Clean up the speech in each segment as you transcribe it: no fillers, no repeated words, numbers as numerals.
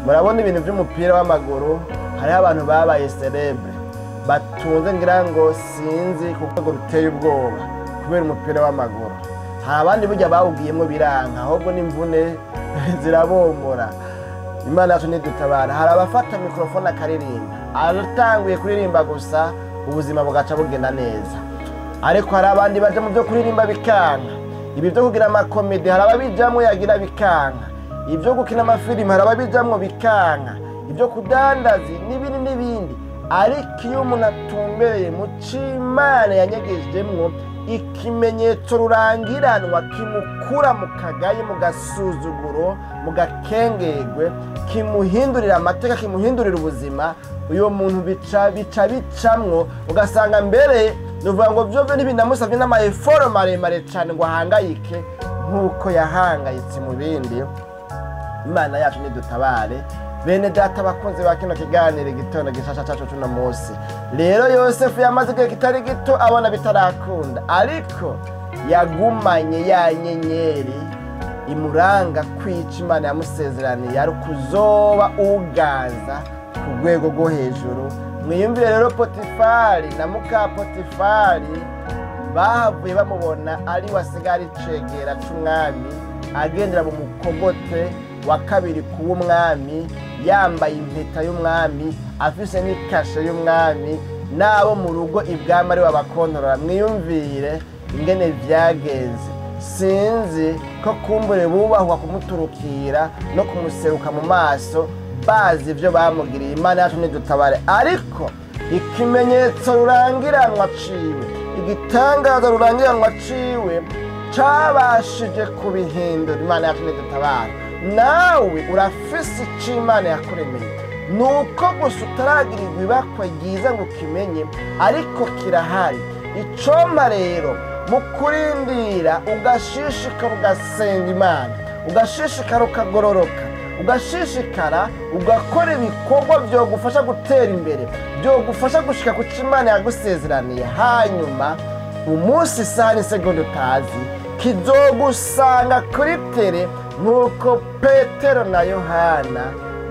Murabona ibintu by'umupira w'amaguru, hariho abantu babaye célèbre, batunze, ngira ngo sinzi, ku rwego ruteye ubwoba kubera umupira w'amaguru. Hari abandi burya bawugiyemo biranka, ahubwo n'imvune zirabomora. Imana yacu nidutabara. Hari abafata mikorofone akaririmba, atanguye kuririmba gusa ubuzima bugaca bugenda neza. Ariko hari abandi baja mu byo kuririmba bikanka. Ibi byo kugira ama comédie, hari ababijamwo yagira bikanka. Ibyo gukina amafilimi, hari ababijamwo bikanka. Ibyo kudandaza n'ibindi n'ibindi. Ariko iyo umuntu atumbereye mu c'Imana yanyegejemwo, ikimenyetso rurangiranwa kimukura mu kagaye, mu gasuzuguro, mu gakengegwe, kimuhindurira amateka, kimuhindurira ubuzima, uyo muntu bica bica bicamwo. Ugasanga mbere nuvuga ngo byo ntibinamusabye n'ama efforts maremare cyane ngo ahangayike nk'uko yahangayitse mu bindi. Imana yacu nidutabare. Bene data bakunzi ba kino kiganiro Igitondo Gishasha cacu cuno munsi, rero Yosefu yamaze igihe kitari gito abona bitarakunda, ariko yagumanye ya nyenyeri imuranga kwica Imana yamusezeraniye ari kuzoba uganza ku rwego rwo hejuru. Mwiyumvire rero Potifari na muka Potifari bahavuye bamubona ari wasigara icegera c'umwami, agendera mu mukogote wa kabiri kuw'umwami, yambaye impeta y'umwami, afise n'ikashe y'umwami, n'abo mu rugo ibwami ari babakontorora. Mwiyumvire ingene vyagenze. Sinzi ko kumbure bubahwa kumuturukira no kumuseruka mu maso, bazi ibyo bamugiriye. Imana yacu nidutabare. Ariko ikimenyetso rurangiranwa ciwe, igitangaza rurangiranwa ciwe cabashije kubihindura. Imana yacu nidutabare. Nawe urafise ico Imana yakuremeye, nuko gusa utaragirirwa ibakwa ryiza ngo ukimenye, ariko kirahari. Icompa rero mu kurindira, ugashishikara ugasenga Imana, ugashishikara ukagororoka, ugashishikara ugakora ibikorwa byogufasha gutera imbere, byogufasha gushika ku cyo Imana yagusezeraniye. Hanyuma umunsi, isaha n'isegonda utazi, kizogusanga kuri terrain, nk'uko Petero na Yohana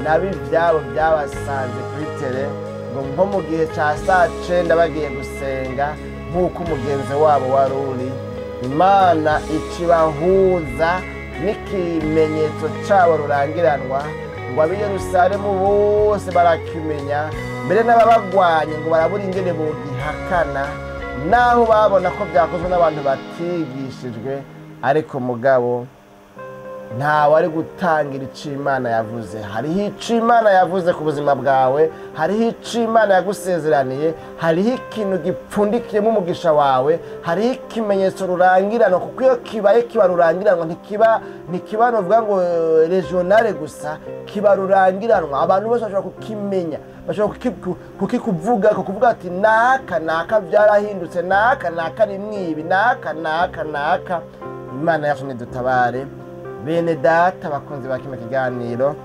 nabo ibyabo byabasanze kuri terrain, ngo nko mu gihe cya saa 9 bagiye gusenga nk'uko umugenzi wabo wari uri. Imana ikibahuza n'ikimenyetso cyabo rurangiranwa, ngo ab'i Yerusalemu bose barakimenya, mbere n'ababagwanye ngo barabura ingene bogihakana, naho babona ko byakozwe n'abantu batigishijwe. Ariko mugabo ntawe ari gutangira icyo Imana yavuze. Hariho icyo Imana yavuze ku buzima bwawe, hariho icyo Imana yagusezeraniye, hariho ikintu gipfundikiyemo umugisha wawe, hariho ikimenyetso rurangiranwa. Kuko iyo kibaye kiba rurangiranwa, ntikiba nuvuga ngo régional gusa, kiba rurangiranwa. Abantu bose bashobora kukimenya, bashobora kukikuvuga, kukuvuga ati: "Naka naka byarahindutse, naka naka ni mwibi, naka naka naka." Imana yacu nidutabare. Bene data bakunzi ba kino kiganiro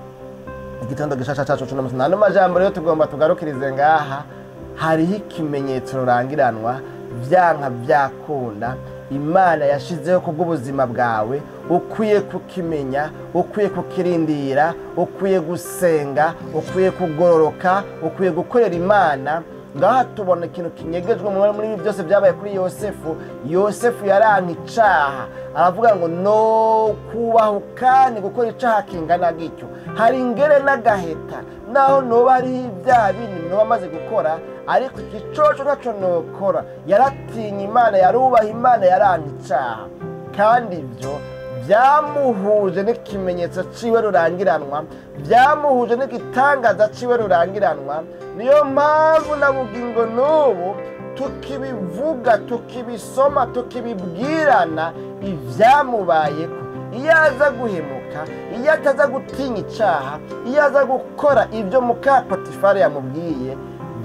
Igitondo Gishasha cacu cuno munsi, nano majambo rero tugomba tugarukirize ngaha. Hariho ikimenyetso rurangiranwa, vyanka vyakunda, Imana yashizeho kubw'ubuzima bwawe. Ukwiye kukimenya, ukwiye kukirindira, ukwiye gusenga, ukwiye kugororoka, ukwiye gukorera Imana. Ngaha tubona ikintu kinyegejwe muri ibi byose byabaye kuri Yosefu. Yosefu yaranka icaha, aravuga ngo: "No kubahuka ni gukora icaha kingana gityo, hari ingere n'agaheta, naho noba hariho ibyaha bindi noba amaze gukora, ariko igicoco ntaco nokora." Yaratinya Imana, yarubaha Imana, yaranka icaha, kandi ibyo byamuhuje n'ikimenyetso ciwe rurangiranwa, byamuhuje n'igitangaza ciwe rurangiranwa. Niyo mpamvu na bugingo n'ubu tukibivuga, tukibisoma, tukibibwirana ibyamubayeko. Iyo aza guhemuka, iyo ataza gutinya icaha, iyo aza gukora ibyo muka Potifari yamubwiye,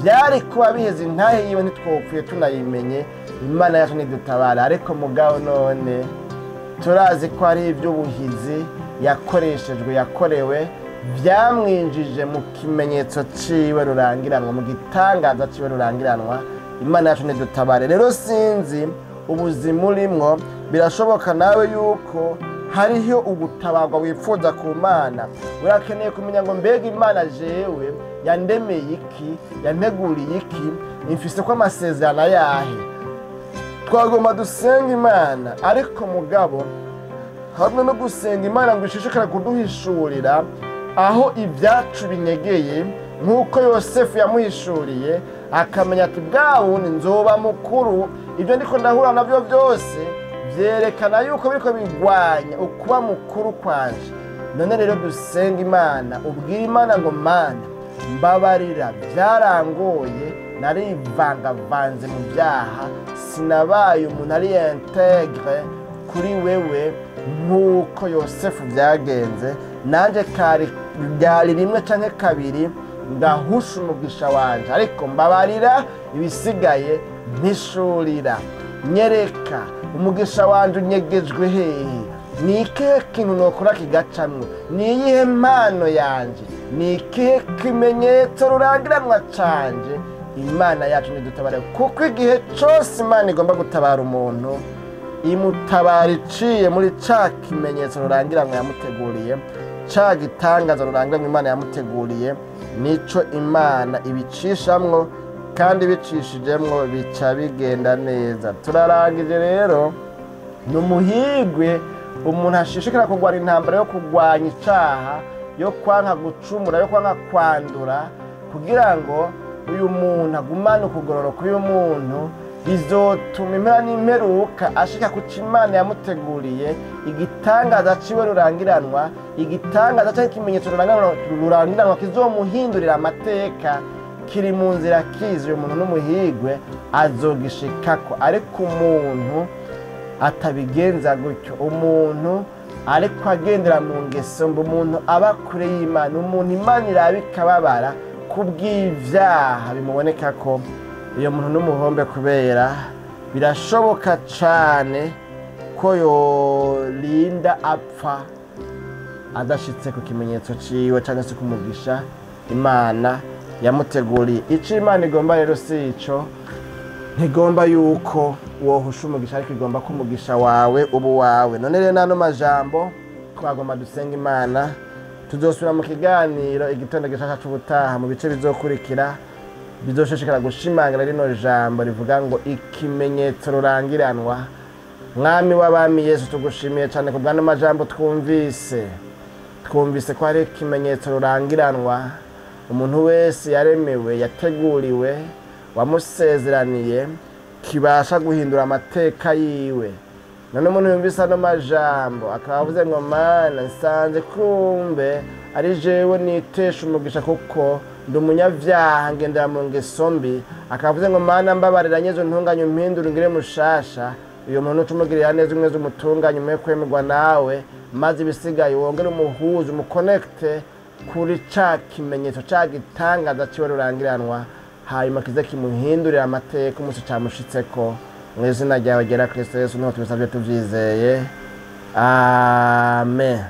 byari kuba biheze, intahe yiwe ntitwopfuye tunayimenye. Imana yacu nidutabara. Ariko mugabo none turazi ko ari iby'ubuhizi yakoreshejwe, yakorewe, byamwinjije mu kimenyetso ciwe rurangiranwa, mu gitangaza ciwe rurangiranwa. Imana yacu nidutabare. Rero sinzi ubuzima urimwo, birashoboka nawe yuko Hariho ugutabarwa wifuza ku Mana. Urakeneye kumenya ngo mbega Imana jewe yandemeye iki, yanteguriye iki, imfise ko amasezerano ayahe. Twagomba dusenga Imana, ariko mugabo hamwe no gusenga Imana ngo ishishikare kuduhishurira aho ibyacu binyegeye, nk'uko Yosefu yamuhishuriye akamenya ati bwa wundi nzoba mukuru, ibyo ndiko ndahura navyo byose vyerekana yuko biriko bigwanya ukuba mukuru kwanje. None rero dusenga Imana, ubwira Imana ngo Mana mbabarira, byarangoye, narivangavanze mu byaha, sinabaye umuntu ari integre kuri wewe nk'uko Yosefu byagenze, nanje kari byari rimwe canke kabiri ndahusha umugisha wanje, ariko mbabarira, ibisigaye mpishurira, nyereka umugisha wanje unyegejwe hehe, ni ikihe kintu nokora kigacamwo, ni iyihe mpano yanje, ni ikihe kimenyetso rurangiranwa canje. Imana yacu nidutabare, kuko igihe cose Imana igomba gutabara umuntu imutabara iciye muri ca kimenyetso rurangiranwa yamuteguriye, ca gitangaza rurangiranwa Imana yamuteguriye, nico Imana ibicishamwo, kandi bicishijemwo bica bigenda neza. Turarangije rero, ni umuhigwe umuntu ashishikara kurwana intambara yo kurwanya icaha, yo kwanka gucumura, yo kwanka kwandura, kugira ngo uyu muntu agumane ukugororoka. Uyu muntu bizotuma impera n'imperuka ashika ku co Imana yamuteguriye, igitangaza ciwe rurangiranwa, igitangaza canke ikimenyetso rurangiranwa kizomuhindurira amateka, kiri mu nzira kizi. Uyu muntu n'umuhigwe azogishikako. Ariko umuntu atabigenza gutyo, umuntu ariko agendera mu ngeso mbi, umuntu aba kure y'Imana, umuntu Imana iraba ikababara kubw'ivyaha bimuboneka ko iyo muntu n'umuhombe, kubera birashoboka cane ko yorinda apfa adashitse ku kimenyetso ciwe canke se kumugisha Imana yamuteguriye. Ico Imana igomba rero si ico, ntigomba yuko wohusha umugisha, ariko igomba ko umugisha wawe ubu wawe. None rero nano majambo twagomba dusenga Imana. Tuzosubira mu kiganiro igitondo gishasha c'ubutaha, mu bice bizokurikira bizoshishikara gushimangira rino jambo rivuga ngo ikimenyetso rurangiranwa. Mwami w'abami Yesu, tugushimiye cyane ku bw'ano majambo twumvise. Twumvise ko hari ikimenyetso rurangiranwa umuntu wese yaremewe, yateguriwe, wamusezeraniye, kibasha guhindura amateka yiwe. None umuntu yumvise ano majambo akaba avuze ngo Mana nsanze kumbe ari jewe nitesha umugisha kuko ndi umunyavyaha ngendera mu ngeso mbi, akaba avuze ngo Mana mbabarira nyezo ntunganye umpindure ngire mushasha, uyo muntu ucumugirira neza umwezi umutunganye umuhe kwemerwa nawe, maze ibisigaye wongere umuhuze umukonekite kuri ca kimenyetso ca gitangaza ciwe rurangiranwa, hanyuma kize kimuhindurira amateka umunsi camushitseko. Mu izina ryawe ryera Kristo Yesu niho tubisabye tuvyizeye, amen.